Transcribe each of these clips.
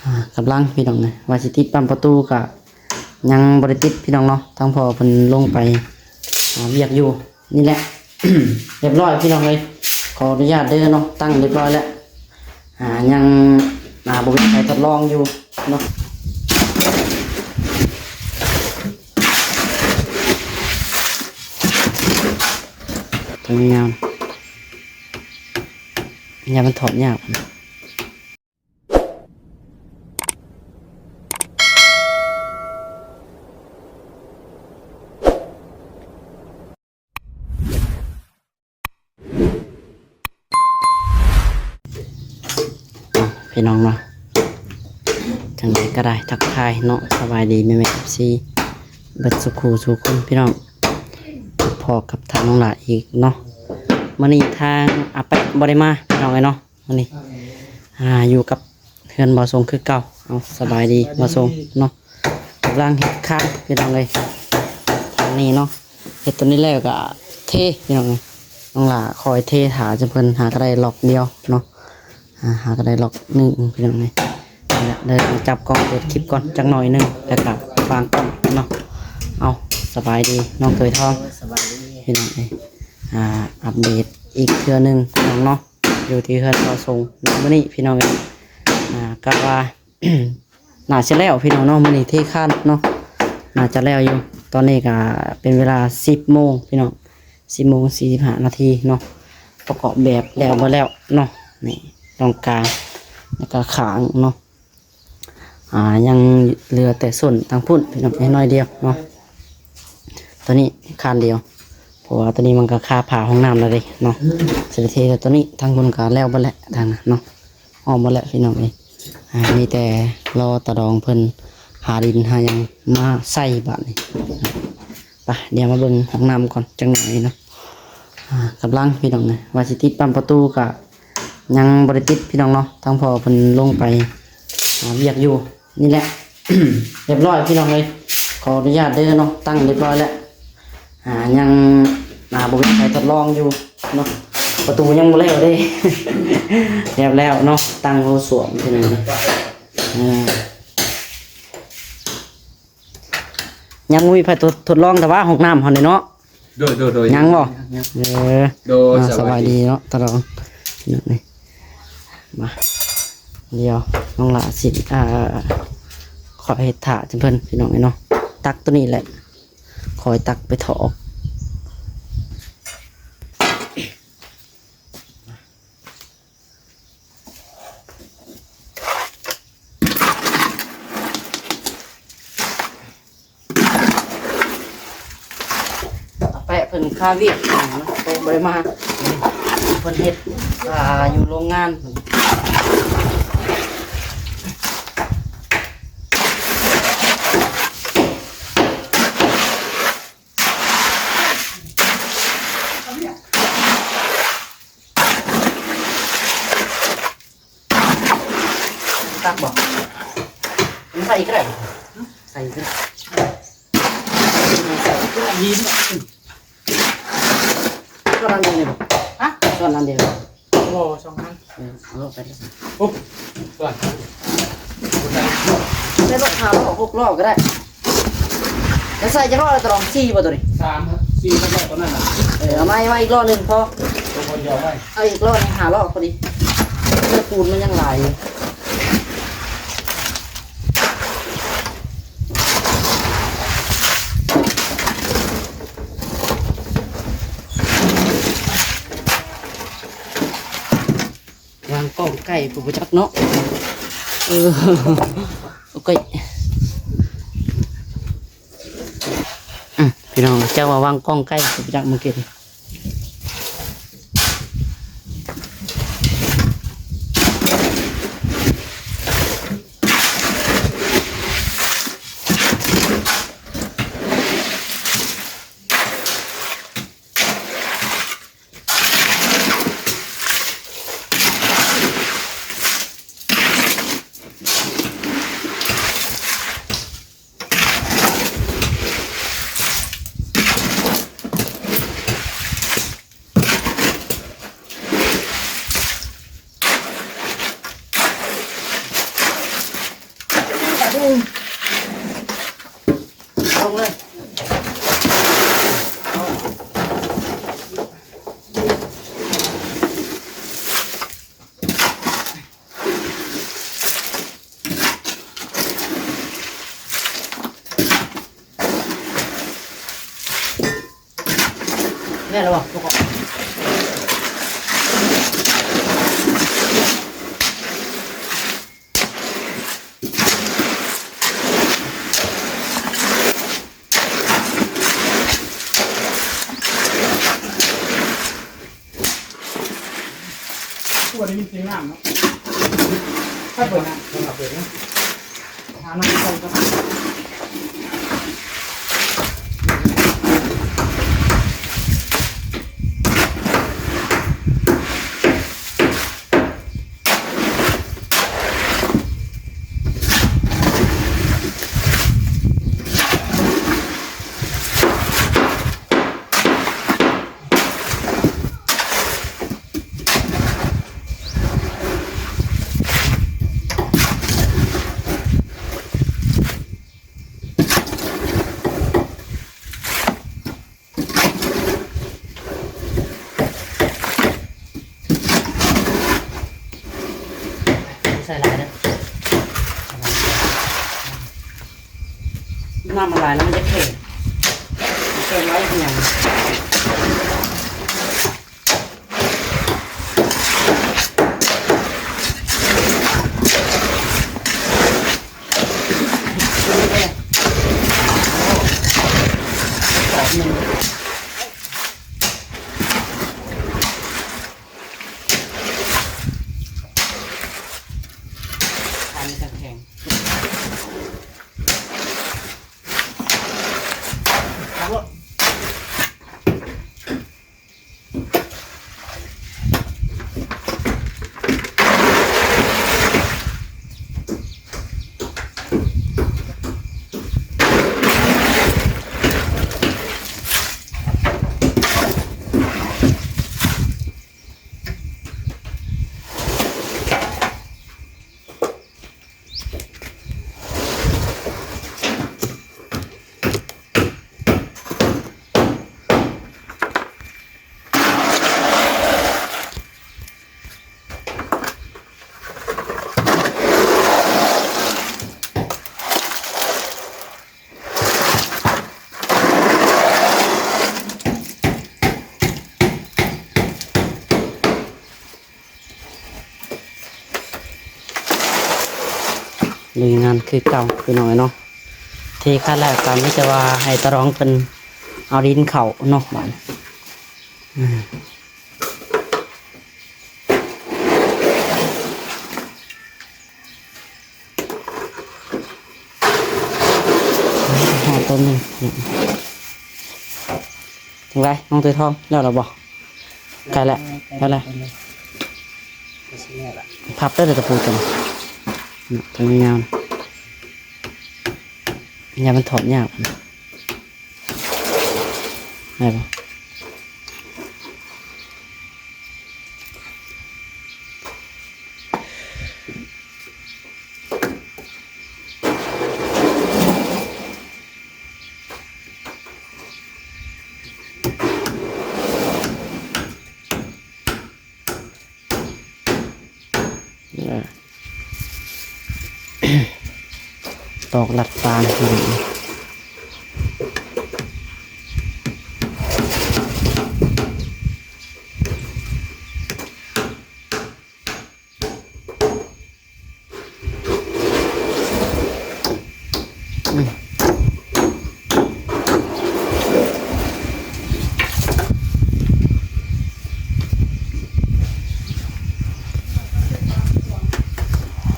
ອ່າ ກຳລັງພີ່ນ້ອງເອີຍ ວ່າຊິຕິດປ້ຳປະຕູກະຍັງບໍ່ໄດ້ຕິດພີ່ນ້ອງເນາະ ທາງພໍ່ເພິ່ນລົງໄປຫາວຽກຢູ່ນີ້ແຫຼະ ຮຽບຮ້ອຍພີ່ນ້ອງເອີຍ ຂໍອະນຸຍາດເດີເນາະ ຕັ້ງຮຽບຮ້ອຍແລ້ວ ອ່າ ຍັງ ອ່າ ບໍ່ມີໃຜທົດລອງຢູ່ເນາະ ທາງຍາວ ຍາວ ມັນຖອດຍາກ. ພີ່ນ້ອງເນາະ ຈັ່ງໃດກໍໄດ້ທັກທາຍເນາະ ສະບາຍດີແມ່ໆ ເອັຟຊີ ເບິດສູ່ຄູ່ສູ່ຄົນພີ່ນ້ອງ ພົບພໍ້ກັບທາງນ້ອງຫຼ້າອີກເນາະ ມື້ນີ້ທາງອາແປະບໍ່ໄດ້ມາພີ່ນ້ອງເອີຍເນາະ. ມື້ນີ້ ອ່າ ຢູ່ກັບເຮືອນບ່າວສົງຄືເກົ່າ. ເອົາ ສະບາຍດີບ່າວສົງເນາະ ກຳລັງເຮັດຄານພີ່ນ້ອງເອີຍ ທາງນີ້ເນາະ ເຮັດຕົວນີ້ແລ້ວກໍເທພີ່ນ້ອງເອີຍ ນ້ອງຫຼ້າຄອຍເທຖ້າຈະເພິ່ນ ຫາກໍໄດ້ລັອກດຽວເນາະ ອ່າ ຫາກໍໄດ້ລັອກໜຶ່ງພີ່ນ້ອງເອີຍ ນີ້ແຫຼະ ເດີມາຈັບກ້ອງເປີດຄລິບກ່ອນຈັກໜ້ອຍໜຶ່ງ ແລ້ວກໍວາງກ້ອງເນາະ. ເອົາ ສະບາຍດີນ້ອງເຄີຍທອງ ສະບາຍດີພີ່ນ້ອງເອີຍ ອ່າ ອັບເດດອີກເທື່ອໜຶ່ງພີ່ນ້ອງເນາະ. ຢູ່ທີ່ເຮືອນບ່າວສົງເນາະ ມື້ນີ້ພີ່ນ້ອງເອີຍ ອ່າ ກະວ່າ ໜ້າຈະແລ້ວພີ່ນ້ອງເນາະ ມື້ນີ້ເທຄານເນາະ ໜ້າຈະແລ້ວຢູ່. ຕອນນີ້ກະເປັນເວລາສິບໂມງພີ່ນ້ອງ ສິບໂມງສີ່ສິບຫ້ານາທີເນາະ ປະກອບແບບແລ້ວເບິດແລ້ວເນາະ ນີ້ ຕອງກາງ ແລ້ວກະຂ້າງເນາະ. ອ່າ ຍັງເຫຼືອແຕ່ສົ້ນທາງພຸ້ນພີ່ນ້ອງ ໜ້ອຍດຽວເນາະ ຕົວນີ້ຄານດຽວ ເພາະວ່າຕົວນີ້ມັນກໍຄາຝາຫ້ອງນ້ຳແລ້ວເດ້ເນາະ ຊິໄດ້ເທແຕ່ຕົວນີ້ ທາງພຸ້ນກໍແລ້ວເບິດແລ້ວ ທາງນັ້ນເນາະ ອ້ອມເບິດແລ້ວພີ່ນ້ອງເອີຍ. ອ່າ ມີແຕ່ລໍຕາດອງເພິ່ນຫາດິນຫາຫຍັງມາໃສ່ບາດນີ້. ໄປ ດຽວມາເບິ່ງຫ້ອງນ້ຳກ່ອນຈັກໜ້ອຍເນາະ. ອ່າ ກຳລັງພີ່ນ້ອງເອີຍ ວ່າຊິຕິດປ້ຳປະຕູກະຍັງບໍ່ໄດ້ຕິດພີ່ນ້ອງເນາະ ທາງພໍ່ເພິ່ນລົງໄປຫາວຽກຢູ່ນີ້ແຫຼະ ຮຽບຮ້ອຍພີ່ນ້ອງເອີຍ ຂໍອະນຸຍາດເດີເນາະ ຕັ້ງຮຽບຮ້ອຍແລ້ວ ອ່າ ຍັງ ອ່າ ບໍ່ມີໃຜທົດລອງຢູ່ເນາະ ປະຕູຍັງບໍ່ແລ້ວເດ້ ແລ້ວແລ້ວເນາະ ຕັ້ງໂຖສ້ວມພີ່ນ້ອງເອີຍ ອ່າ ຍັງບໍ່ມີໃຜທົດ ທົດລອງ ແຕ່ວ່າຫ້ອງນ້ຳເຮົານີ້ເນາະ. ໂດຍ ໂດຍ ໂດຍ ຍັງບໍ່? ຍັງ ຍັງ ເອີ ໂດຍ ອ່າ ສະບາຍດີເນາະ ຕາດອງ ນີ້ ມາ ດຽວນ້ອງຫຼ້າຊິ ອ່າ ຂໍເຮັດຖ້າຈຳເພິ່ນພີ່ນ້ອງເອີຍເນາະ ຕັກຕົວນີ້ແຫຼະ ຄ່ອຍຕັກໄປຖອກ. ອາແປະເພິ່ນຄາວຽກ ເພິ່ນບໍ່ໄດ້ມາ ເພິ່ນເຮັດ ອ່າ ຢູ່ໂຮງງານ. ຕັກບໍ່? ໃສ່ອີກກໍໄດ້ ໃສ່ອີກກໍໄດ້ ໃສ່ອີກກໍໄດ້ ດີເນາະ. ຊ້ອນອັນດຽວນີ້ບໍ່? ຮະ? ຊ້ອນອັນດຽວນີ້ບໍ່? ສອງອັນ ເອີ ເອົາລົງໄປເລີຍ ໂອ້ ຊ້ອນ ໃສ່ລົດຫ້າລໍ້ ຫົກລໍ້ກໍໄດ້. ແລ້ວໃສ່ຈັກລໍ້ລະ ຕະຫຼອງ ສີ່ບໍ່ໂຕນີ້? ສາມ ສີ່ ແລ້ວກໍຕົວນັ້ນນະ ເອີ ເອົາມາ ມາອີກລໍ້ໜຶ່ງພໍ ເອົາອີກລໍ້ໜຶ່ງ ຫ້າລໍ້ພໍດີ ເລື່ອງປູນມັນຍັງຫຼາຍຢູ່. ວາງກ້ອງໃກ້ ຜູ້ບໍ່ຈັກເນາະ ເອີ ໂອເຄ ອື ພີ່ນ້ອງ ເຈົ້າວ່າວາງກ້ອງໃກ້ ຜູ້ບໍ່ຈັກມື້ກີ້. ລົງເລີຍ ແມ່ນແລ້ວບໍ່? ຄືວ່າໄດ້ຍິນສຽງນ້ຳເນາະ ໃຜເປີດນ້ຳ? ເພິ່ນເອົາເປີດນະ ຫານ້ຳໃສ່ກ່ອນ. ໃສ່ຫຼາຍເດີ ນ້ຳມັນຫຼາຍແລ້ວມັນຈະແຂງ ແຂງໄວ້ເປັນຫຍັງ? ອັນນີ້ແຂງ ເອົາໂລດ. ລຸຍງານຄືເກົ່າພີ່ນ້ອງເອີຍເນາະ. ເທຄາດແລ້ວກໍມີແຕ່ວ່າໃຫ້ຕາລອງເພິ່ນເອົາດິນເຂົ້າເນາະ ບາດນີ້ ອືມ. ຮອດຕົ້ນໜຶ່ງ ຈັ່ງໃດນ້ອງເຕີທອງ ແລ້ວລະບໍ່? ໃກ້ແລ້ວ ແລ້ວລະ ພັບໄດ້ແລ້ວຕະປູຕົວນີ້ ຕົວຍາວໆ ຢ່າມັນຖອດຍາກ. ໄດ້ບໍ່? ຕອກລັດຟາງ ອືມ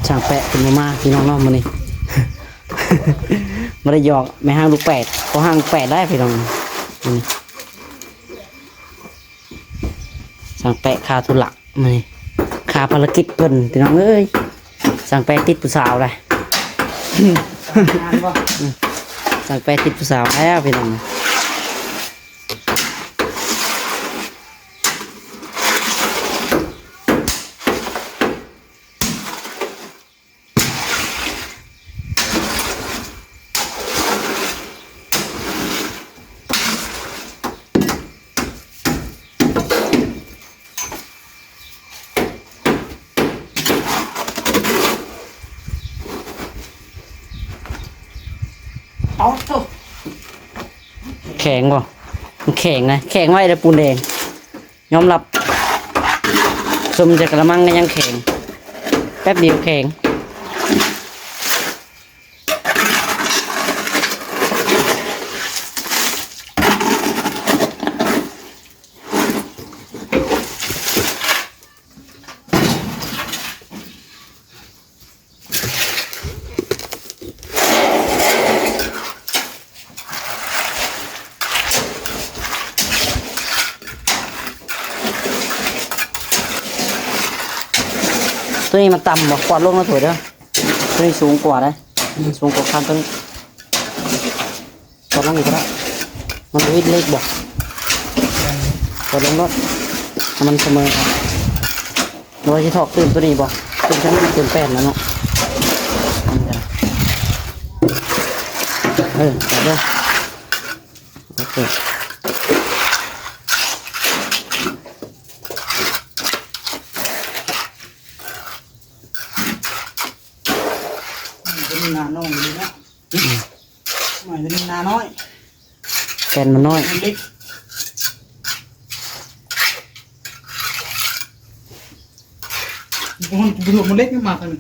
ຊ່າງແປະເພິ່ນບໍ່ມາພີ່ນ້ອງເນາະມື້ນີ້ ບໍ່ໄດ້ຫຍອກແມ່ຮ້າງລູກແປດ ພໍ່ຮ້າງລູກແປດໄດ້ພີ່ນ້ອງ ມື້ນີ້ ຊ່າງແປະຄາທຸລະ ມື້ນີ້ຄາພາລະກິດເພິ່ນພີ່ນ້ອງເອີຍ ຊ່າງແປະຕິດຜູ້ສາວໄດ໋ ງານບໍ່? ອືມ ຊ່າງແປະຕິດຜູ້ສາວແລ້ວພີ່ນ້ອງ. ເ ເອົາໂທ້ ແຂງບໍ່? ມັນແຂງນະ ແຂງໄວເດ້ປູນແດງ. ຍອມຮັບ ສົມຈາກກະລະມັງກໍຍັງແຂງ ແປັບດຽວແຂງ. ຕົວນີ້ມັນຕ່ຳບໍ່? ກວາດລົງມາຖ້ວຍເດີ. ຕົວນີ້ສູງກວ່າເດ້ ສູງກວ່າຄານຕົວນີ້. ກວາດລົງອີກກໍໄດ້ ມັນບໍ່ມິດເຫຼັກບໍ່? ກວາດລົງໂລດ ໃຫ້ມັນສະເໝີກັນ. ຫຼືວ່າຊິຖອກຕື່ມຕົວນີ້ບໍ່? ຕື່ມຊັ້ນ ຕື່ມແປ້ນແລ້ວເນາະ. ເອີ ເອົາເດີ ໂອເຄ. ຕົວນີ້ໜ້ານ້ອຍຢູ່ເນາະ. ອືມ ໜ້ອຍ ຕົວນີ້ໜ້ານ້ອຍ ແປ້ນມັນນ້ອຍ ມັນເລັກ. ມັນ ມັນເລັກ ມັນມາທາງນີ້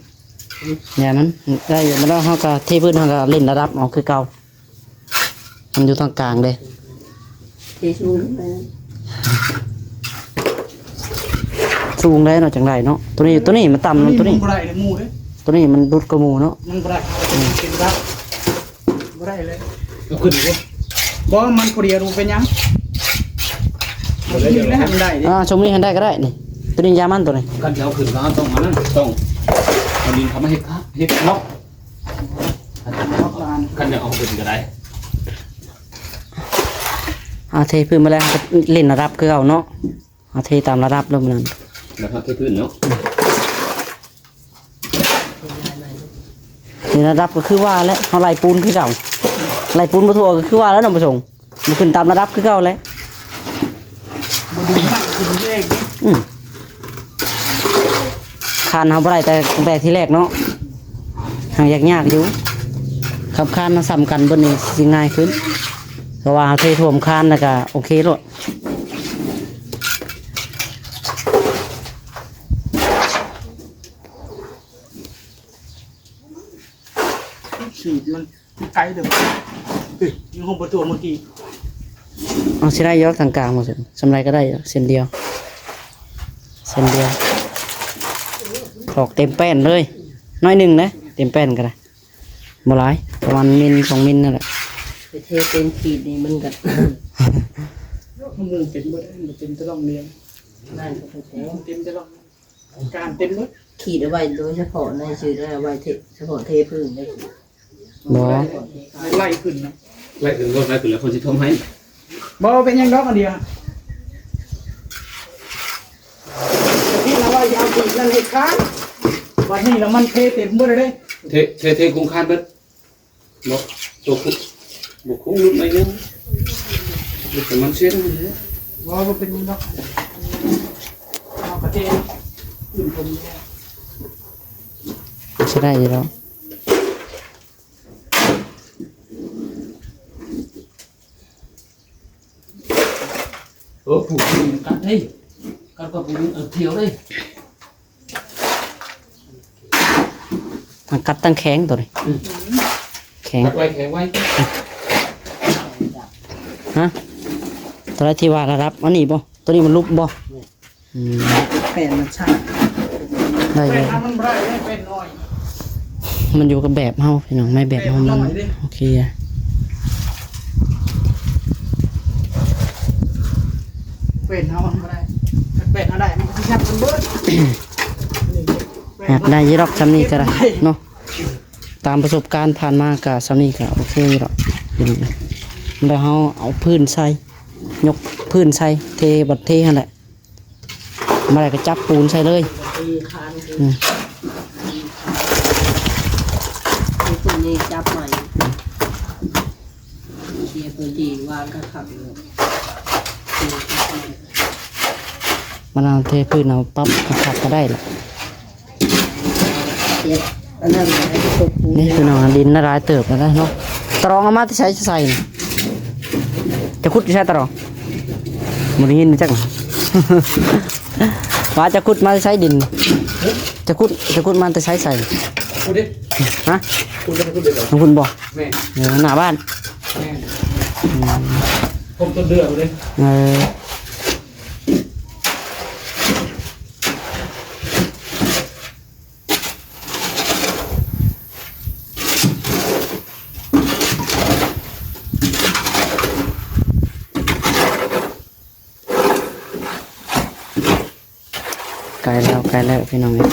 ຢ່າມັນໄດ້ຢູ່. ແລ້ວເຮົາກໍເທພື້ນ ເຮົາກໍຫຼິ້ນລະດັບເອົາຄືເກົ່າ. ມັນຢູ່ທາງກາງເດ້ ທີ່ສູງ ສູງໄດ້ເນາະ ຈັ່ງໃດເນາະ. ຕົວນີ້ ຕົວນີ້ມັນຕ່ຳ ຕົວນີ້ ຕົວນີ້ມັນບໍ່ໄດ້ເດ້ໝູ່ເດ້ ຕົວນີ້ມັນຫຼຸດກວ່າໝູ່ເນາະ. ມັນບໍ່ໄດ້ ອືມ ເປັນໄດ້ ບໍ່ໄດ້ເລີຍ ເອົາຂຶ້ນບໍ່? ບໍ່ ມັນຜູ້ດຽວບໍ່ເປັນຫຍັງ ບໍ່ໄດ້ ມັນໄດ້ເດ້. ອ່າ ຊົມນີ້ຫັ້ນໄດ້ກໍໄດ້ນີ້ ຕົວນີ້ຢ່າມັນ ຕົວນີ້. ຄັນຊິເອົາຂຶ້ນກໍເຮົາຕ້ອງອັນນັ້ນ ຕ້ອງເອົາດິນເຂົ້າມາເຮັດ ເຮັດເນາະ. ຄັນຢາກເອົາຂຶ້ນກໍໄດ້ ເຮົາເທພື້ນມາແລ້ວ ເຮົາກໍຫຼິ້ນລະດັບຄືເກົ່າເນາະ. ເຮົາເທຕາມລະດັບແລ້ວມື້ນັ້ນ ແລ້ວເຮົາເທພື້ນເນາະ. ນີ້ລະດັບກໍຄືວ່າແຫຼະ ເຮົາໄລ່ປູນຄືເກົ່າ ໄລ່ປູນບໍ່ທົ່ວກໍຄືວ່າແຫຼະ ນ້ອງປະສົງ. ມັນຂຶ້ນຕາມລະດັບຄືເກົ່າແຫຼະ. ອືມ ຄານເຮົາບໍ່ໄດ້ແຕ່ ຕັ້ງແຕ່ທີແລກເນາະ ຫາກຍາກໆຢູ່. ຄັນຄານມັນສ່ຳກັນເບິດນີ້ຊິງ່າຍຂຶ້ນ ເພາະວ່າເຮົາເທຖ້ວມຄານແລ້ວກໍໂອເຄໂລດ. ຂີດມັນໄກເດີ ນີ້ ຢູ່ຫ້ອງປະຕູເມື່ອກີ້. ເອົາ ຊິໄດ້ຢູ່ທາງກາງບໍ່? ສ່ຳໃດກໍໄດ້ ເສັ້ນດຽວ ເສັ້ນດຽວ ຖອກເຕັມແປ້ນເລີຍ ໜ້ອຍໜຶ່ງເດ້ ເຕັມແປ້ນກໍໄດ້ ບໍ່ຫຼາຍ ປະມານມິນສອງມິນນັ້ນແຫຼະ. ໄປເທເຕັມຂີດນີ້ມັນກໍ ໝູ່ເຕັມເບິດ ມັນເຕັມແຕ່ຮ່ອງດຽວ ນັ້ນກໍເຕັມແຕ່ຮ່ອງ ການເຕັມເບິດ ຂີດເອົາໄວ້ໂດຍສະເພາະໃນຊື່ ໄດ້ເອົາໄວ້ເທ ສະເພາະເທພື້ນໄດ້. ບໍ່ ໄລ່ຂຶ້ນນະ ໄລ່ຂຶ້ນ ໄລ່ຂຶ້ນແລ້ວເພິ່ນຊິຖົມໃຫ້. ບໍ່ເປັນຫຍັງດອກ ອັນດຽວ ທີ່ລະວ່າຈະເອົາຕີນນັ້ນເຮັດຄານ ບັດນີ້ລະມັນເທເຕັມເບິດເລີຍເດ້ ເທ ເທ ເທໂຄງຄານເບິດ. ບໍ່ ຕົວຄຸ ບໍ່ຄຸ ຫຼຸດໜ້ອຍໜຶ່ງ ຫຼຸດປະມານເຊັນນີ້ແຫຼະ. ບໍ່ ບໍ່ເປັນຫຍັງດອກ ເຮົາກໍເທຂຶ້ນຕົງນີ້ແຫຼະ ຊິໄດ້ຢູ່ດອກ. ເອີ ຜູກມັນກັດເດ້ ກັດກວ່າຜູກ ເອີ ທຽວເດ້. ມັນກັດຕັ້ງແຂງໂຕນີ້ ອືມ ແຂງ ກັດໄວ້ ແຂງໄວ້ ຮະ ຕົວໃດທີ່ວ່າລະດັບອັນນີ້ບໍ່? ຕົວນີ້ມັນຫຼຸບບໍ່? ອືມ ແປນມັນຊ້າ ໄດ້ຢູ່ ແປນມັນບໍ່ໄດ້ເດ້ ແປນນ້ອຍ ມັນຢູ່ກັບແບບເຮົາພີ່ນ້ອງ ໃນແບບເຮົາມັນ ແບບເຮົານ້ອຍເດ້ ໂອເຄ ແບບເຮົາມັນບໍ່ໄດ້ ແບບເຮົາໄດ້ມັນກໍຊິຊັບກັນເບິດ ອືມ ແບບເຮົາ ໄດ້ຢູ່ດອກ ສ່ຳນີ້ກໍໄດ້ເນາະ ຕາມປະສົບການຜ່ານມາກໍສ່ຳນີ້ກໍໂອເຄຢູ່ດອກ ແລ້ວເຮົາເອົາພື້ນໃສ່ ຍົກພື້ນໃສ່ ເທ ບັດເທຫັ້ນແຫຼະ ບໍ່ໄດ້ກໍຈັບປູນໃສ່ເລີຍ ອືມ ນີ້ຈັບໃໝ່ ເຄຍພື້ນທີ່ວາງຄັກໆ ມັນເອົາເທພື້ນເອົາປັບຄັກໆກໍໄດ້ລະ ເຮັດອັນນັ້ນໃຫ້ຕົກປູນ ນີ້ພີ່ນ້ອງ ດິນລະລາຍເຕີບແລ້ວເນາະ ຕະຫຼອງເອົາມາແຕ່ໃສ ໃສ ຈະຂຸດຢູ່ໃສຕະຫຼອງ? ບໍ່ໄດ້ຍິນຈັກ ວ່າຈະຂຸດມາແຕ່ໃສດິນ? ຈະຂຸດ ຈະຂຸດມາແຕ່ໃສ ໃສ? ພຸ້ນເດ້ ຮະ? ພຸ້ນເດ້ ພຸ້ນເດ້ ທາງພຸ້ນບໍ່? ແມ່ນ ເອີ ໜ້າບ້ານ ແມ່ນ ອືມ ພົມຕົ້ນເດືອພຸ້ນເດ້ ເອີ. ໃກ້ແລ້ວ ໃກ້ແລ້ວພີ່ນ້ອງເອີຍ.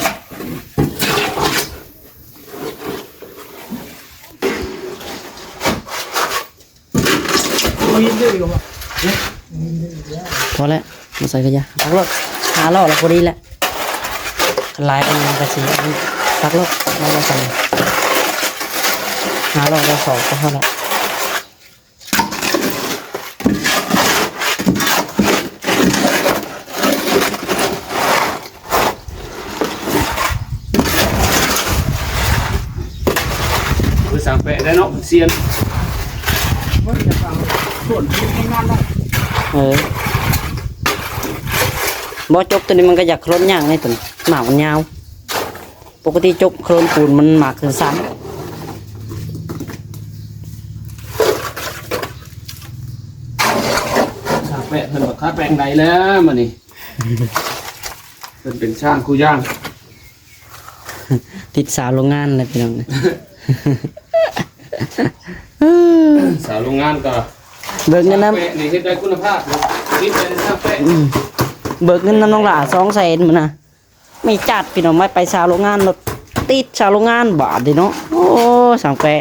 ພໍແລ້ວ ບໍ່ໃສ່ກະຢາ ຕັກໂລດ ຫ້າລໍ້ລະພໍດີແຫຼະ. ຄັນຫຼາຍປານນັ້ນກະຊິ ຕັກໂລດ ບໍ່ໃສ່ ຫ້າລໍ້ລະສອງກະພໍແລ້ວ. ເອີ ຊ່າງແປະໄດ້ເນາະ ເຊຍນ ເອີ ບໍ່ ຈົກໂຕນີ້ມັນກະຢາກໂຄລນຍາກໃດ໋ ໂຕນີ້ ໝາກມັນຍາວ. ປົກກະຕິຈົກໂຄລນປູນມັນໝາກສັ້ນໆ. ຊ່າງແປະເພິ່ນບໍ່ຄາແປງໃດແລ້ວມື້ນີ້ ເພິ່ນເປັນຊ່າງຄູ່ຢ່າງ ຕິດສາວໂລງງານແຫຼະພີ່ນ້ອງ. ສາວໂລງງານກໍ ເບີກເງິນນຳ ຊ່າງແປະນີ້ເຮັດໄດ້ຄຸນນະພາບ ຕິດໃຈຊ່າງແປະ ອືມ ເບີກເງິນນຳນ້ອງຫຼ້າສອງແສນມື້ນະ. ແມ່ຈັດພີ່ນ້ອງ ໄປສາວໂລງງານໂລດ ຕິດສາວໂລງງານບາດນີ້ເນາະ. ໂອ້ ຊ່າງແປະ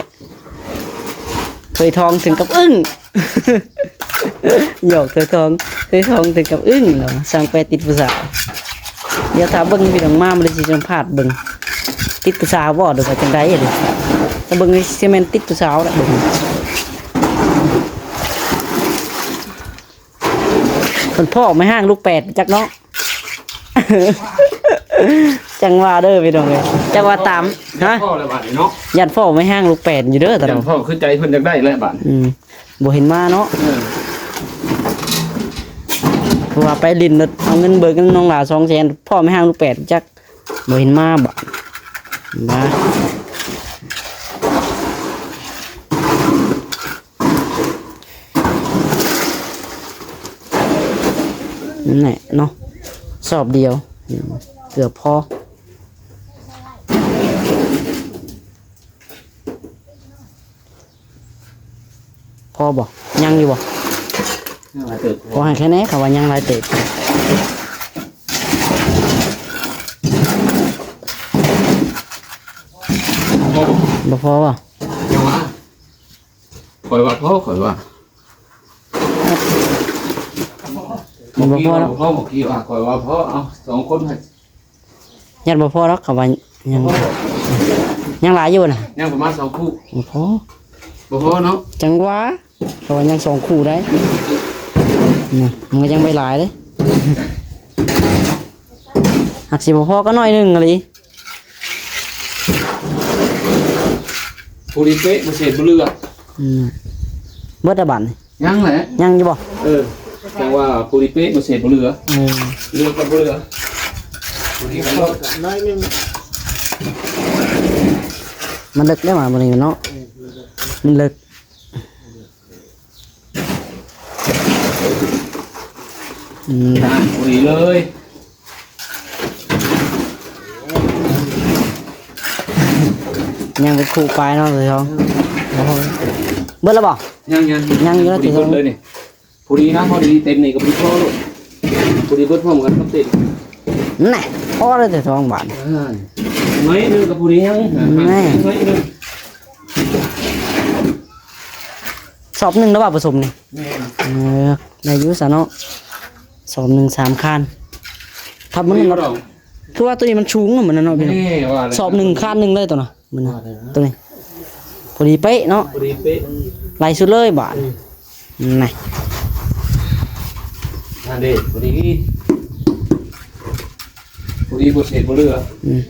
ເຄີຍທອງເຖິງກັບອຶ້ງ ຫຍອກເຄີຍທອງ ເຄີຍທອງເຖິງກັບອຶ້ງແລ້ວ ຊ່າງແປະຕິດຜູ້ສາວ. ດຽວຖ້າເບິ່ງພີ່ນ້ອງມາ ມື້ນີ້ຊິສຳພາດເບິ່ງ ຕິດຜູ້ສາວບໍ່ ຫຼືວ່າຈັ່ງໃດເດ. ຖ້າເບິ່ງຊິແມ່ນຕິດຜູ້ສາວແຫຼະ ເພິ່ນພໍ້ແມ່ຮ້າງລູກແປດຈັກເນາະ. ຈັ່ງວ່າເດີພີ່ນ້ອງເອີຍ ຈັ່ງວ່າຕາມ ຮະ ພໍ້ແລ້ວບາດນີ້ເນາະ ຢ້ານພໍ້ແມ່ຮ້າງລູກແປດຢູ່ເດີຕະຫຼອງ ຢ້ານພໍ້ຄືໃຈເພິ່ນຢາກໄດ້ແຫຼະບາດ ອືມ ບໍ່ເຫັນມາເນາະ ເອີ ເພາະວ່າໄປຫຼິ້ນເອົາເງິນເບີກນຳນ້ອງຫຼ້າສອງແສນ ພໍ້ແມ່ຮ້າງລູກແປດຈັກ ບໍ່ເຫັນມາບາດ ມາ ນັ້ນແຫຼະເນາະ ສອບດຽວ ເກືອບພໍ ພໍບໍ່? ຍັງຢູ່ບໍ່? ຍັງຫຼາຍເຕີບ ຂໍໃຫ້ແຄ່ແນ່ ເຂົາວ່າຍັງຫຼາຍເຕີບ ບໍ່ພໍບໍ່? ຍັງວ່າ ຂ້ອຍວ່າພໍ ຂ້ອຍວ່າ ບໍ່ພໍແລ້ວ ບໍ່ພໍ ບໍ່ຄິດວ່າ ຂ້ອຍວ່າພໍ ເອົາ ສອງຄົນໃຫ້ ຍັງບໍ່ພໍດອກ ເຂົາວ່າຍັງ ຍັງຫຼາຍຢູ່ນະ ຍັງປະມານສອງຄູ່ ບໍ່ພໍ ບໍ່ພໍເນາະ ຈັ່ງວ່າ ເຂົາວ່າຍັງສອງຄູ່ໄດ໋ ນີ້ ມັນກະຍັງໄປຫຼາຍເດ້ ຫາກຊິບໍ່ພໍກໍໜ້ອຍໜຶ່ງອີ່ຫຼີ. ພໍດີເປະ ບໍ່ເສດບໍ່ເຫຼືອ ອືມ ເບິດລະບາດນີ້ ຍັງແຫຼະ ຍັງຢູ່ບໍ່? ເອີ ຈັ່ງວ່າພໍດີເປະ ບໍ່ເສດບໍ່ເຫຼືອ ເອີ ເຫຼືອກໍບໍ່ເຫຼືອ ພໍດີກັນເນາະ ໜ້ອຍໜຶ່ງ ມັນເລິກໄດ໋ຫວາ ບໍ່ນີ້ເນາະ ມັນເລິກ. ອືມ ພໍດີເລີຍ ຍັງເປັນຄູ່ປາຍເນາະ ເຈົ້າຂອງ ໂອ້ໂຫ ເບິດແລ້ວບໍ່? ຍັງ ຍັງ ຍັງຢູ່ເນາະ ພໍດີເບິດເລີຍນີ້ ເຈົ້າຂອງ ພໍດີນະ ພໍດີເຕັມນີ້ກໍພໍດີພໍໂລດ ພໍດີເບິດພ້ອມກັນກັບເຕັມ ແນ່ ພໍແລ້ວ ເຈົ້າຂອງ ບາດ ໜ້ອຍໜຶ່ງກໍພໍດີ ຍັງ ແນ່ ໜ້ອຍໜຶ່ງ ສອບໜຶ່ງແລ້ວວ່າປະສົມນີ້ ແມ່ນ ເອີ ໄດ້ຢູ່ຊະເນາະ ສອບໜຶ່ງສາມຄານ ຖ້າມັນ ຄືວ່າໂຕນີ້ມັນສູງເນາະ ມັນເນາະ ແມ່ນ ສອບໜຶ່ງຄານໜຶ່ງເລີຍໂຕນະ ມັນນະ ໂຕນີ້ ພໍດີເປະເນາະ ພໍດີເປະ ຫຼາຍສຸດເລີຍບາດ ອືມ ນະ ອັນນີ້ ພໍດີ ພໍດີ ບໍ່ເສດບໍ່ເຫຼືອ ອືມ.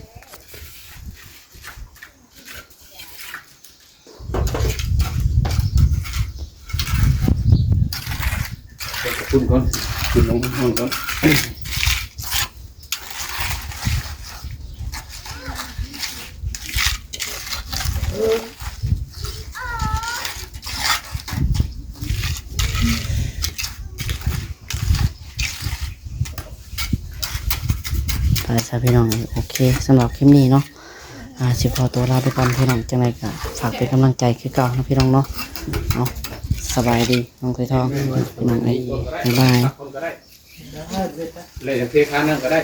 ປຸ້ນກ່ອນ ຂຶ້ນລົງນອນກ່ອນ. ໄປຊະພີ່ນ້ອງ ໂອເຄ ສຳລັບຄລິບນີ້ເນາະ ອ່າ ຊິຂໍຕົວລາໄປກ່ອນພີ່ນ້ອງ ຈັ່ງໃດກໍຝາກເປັນກຳລັງໃຈຄືເກົ່າເນາະພີ່ນ້ອງເນາະ. ເອົາ ສະບາຍດີນ້ອງໄຂ່ທອງ ພີ່ນ້ອງເອີຍ ບາຍບາຍ. ແລ້ວຢາກເທຄານັ້ນກໍໄດ້.